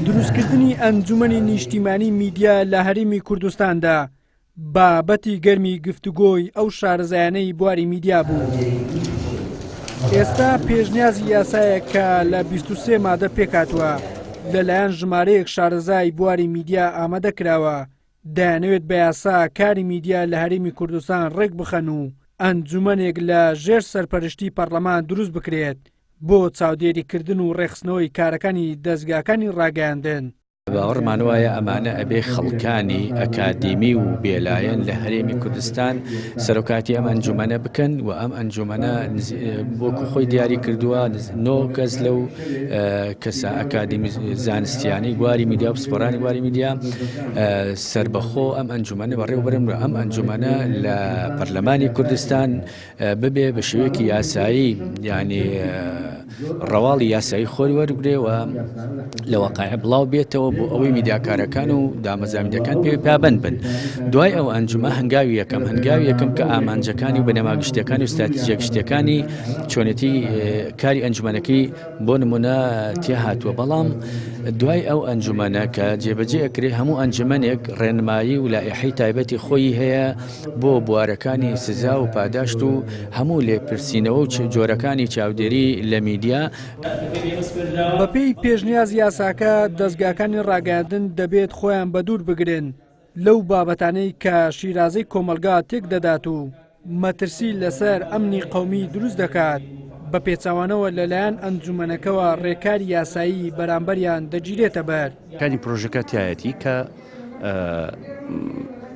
دروستکردنی ئەنجومەنی نیشتیمانی میدیا لە هەرێمی کوردستاندا بابەتی گەرمی گفتوگۆی ئەو شارەزایانەی بواری میدیا بوو. ئێستا پێشنیازی یاسایەک کە لە 23 مادە پێکهاتووە لەلایەن ژمارەیەک شارەزای بواری میدیا ئامادە کراوە، دەیانەوێت بە یاسا کاری میدیا لە هەرێمی کوردستان ڕێکبخەن و ئەنجومەنێک لە ژێر سەرپەرشتی پەڕلەمان دروست بکرێت بۆ چاودێریکردن و ڕێکخستنەوەی کارەکانی دەزگاکانی ڕاگەیاندن. باوەڕمان وایە ئەمانە ئەبێ خەڵکانی ئەکادیمی و بێلایەن لە هەرێمی کوردستان سەرۆکاتی ئەم ئەنجومەنە بکەن و ئەم ئەنجومەنە وەکو خۆی دیاری کردووە نۆ کەس لەو کەسە ئەکادیمی زانستیانەی بواری میدیا و پسپۆرانی بواری میدیا سربەخۆ ئەم ئەنجومەنە بەڕێوەبەرن و ئەم ئەنجومەنە لە پەرلەمانی کوردستان ببێ بە شێوەیەکی یاسایی یعنی ڕەواڵی یاسایی خۆی وەرگێ و لە واقع بڵاو بێتەوە بۆ ئەوەی میدیاکارەکان و دامەزراوەکان پێ پابند بن دوای ئەو ئەنجومە هەنگاوی یەکەم هەنگاوی یەکەم کە ئامانجەکانی و بنەما گشتەکانی و ستراتیژیە گشتەکانی چۆنێتی کاری ئەنجومەنەکەی بۆ نمونە تێهاتووە بەڵام دوای ئەو ئەنجومەنە کە جێبەجێ ئەکرێ هەموو ئەنجومەنێک ڕێنمایی و لائیحەی تایبەتی خۆی هەیە بۆ بوارەکانی سزا و پاداشت و هەموو لێپرسینەوە و جۆرەکانی چاودێری لە میدیا. بەپێی پێشنیاز یاساکە دەزگاکانی ڕاگەیاندن دەبێت خۆیان بەدوور بگرن لەو بابەتانەی کە شیرازەی کۆمەڵگا تێکدەدات و مەترسی لەسەر ئەمنی قەومی دروست دەکات، بە پێچەوانەوە لەلایەن ئەنجومەنەکەوە رێکاری یاسایی بەرامبەریان دەگیرێتە بەر. کانی پرۆژەکە تایەتی کە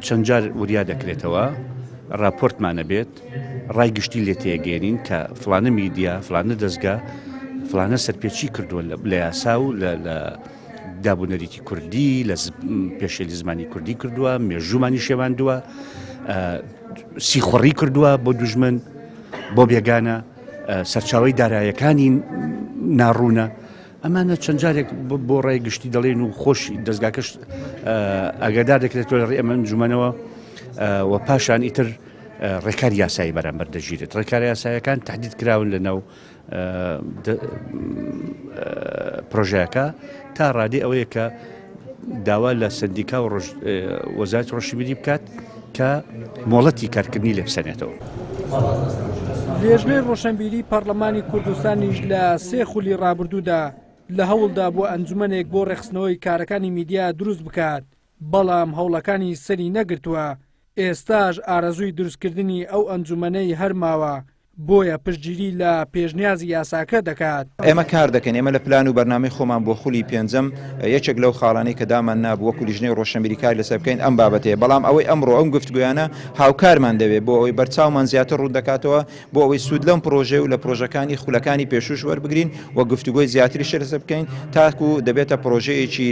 چەند جار وریا دەکرێتەوە، راپۆرتمان ئەبێت، رای گشتی لێ تێگەێنین کە فلانە میدیا، فلانە دەزگا، فلانە سەرپێچی کردووە لە یاسا و لە داب و نەریتی کوردی لە پێشێلی زمانی کوردی کردووە، مێژوومانی شێواندووە، سیخوڕی کردووە بۆ دوژمن، بۆ بێگانە، سەرچاوەی دارایەکانی ناڕوونە. ئەمانە چەند جارێک بۆ ڕای گشتی دەڵێن و خۆشی دەستگاکەش ئاگادار دەکرێتەوە لە ڕێی ئەم ئەنجومەنەوە و پاشان ئیتر ڕێکاری یاسایی بەرامبەر دەگیرێت. ڕێکارە یاسایەکان تهدید کراون لە ناو پرۆژەکە تا ڕادەی ئەوەیە کە داوا لە سندیکا و وەزارەتی ڕۆشنبیری بکات کە مۆڵەتی کارکردنی لێ بسەنێتەوە. لێژنەی ڕۆشنبیری پەڕلەمانی کوردستانیش لە سێ خولی ڕابردوودا لە هەوڵدا بووە ئەنجومەنێک بۆ ڕێکخستنەوەی کارەکانی میدیا دروست بکات، بەڵام هەوڵەکانی سەری نەگرتووە، ئێستاش ئارەزووی دروستکردنی ئەو ئەنجومەنەی هەر ماوە بۆیە پشتگیری لە پێشنیازی یاساکە دەکات. ئێمە کار دەکەین، ئێمە لە پلان و بەرنامەی خۆمان بۆ خولی پێنجەم یەکێک لەو خاڵانەی کە دامان نابوو وەکو لیژنەی ڕۆشنبیری کار لەسەر بکەین ئەم بابەتەیە، بەڵام ئەوەی ئەمڕۆ ئەم گفتگۆیانە هاوکارمان دەبێت بۆ ئەوەی بەرچاومان زیاتر ڕوون دەکاتەوە بۆ ئەوەی سوود لەم پڕۆژەیە و لە پڕۆژەکانی خولەکانی پێشووش وەربگرین و گفتوگۆی زیاتریش لەسەر بکەین تاکو دەبێتە پڕۆژەیەکی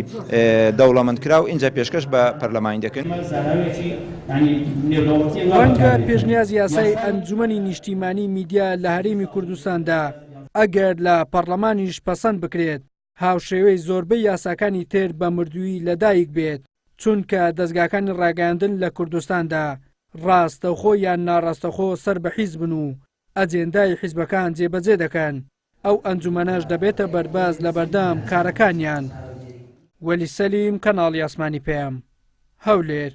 دەوڵەمەندکراو ئینجا پێشکەش بە پەرلەمانی دەکەین. ڕەنگە پێشنیاز یاسای ئەنجومەنی نیشتیمانی میدیا لە هەرێمی کوردستاندا ئەگەر لە پەڕلەمانیش پەسەند بکرێت هاوشێوەی زۆربەی یاساکانی تر بە مردوویی لەدایک بێت، چونکە دەزگاکانی ڕاگەیاندن لە کوردستاندا ڕاستەوخۆ یان ناڕاستەوخۆ سەر بە حیزبن و ئەجێندای حیزبەکان جێبەجێ دەکەن، ئەو ئەنجومەنەش دەبێتە بەربەست لەبەردەم کارەکانیان. وەلی سەلیم، کەناڵی ئاسمانی پەیام، هەولێر.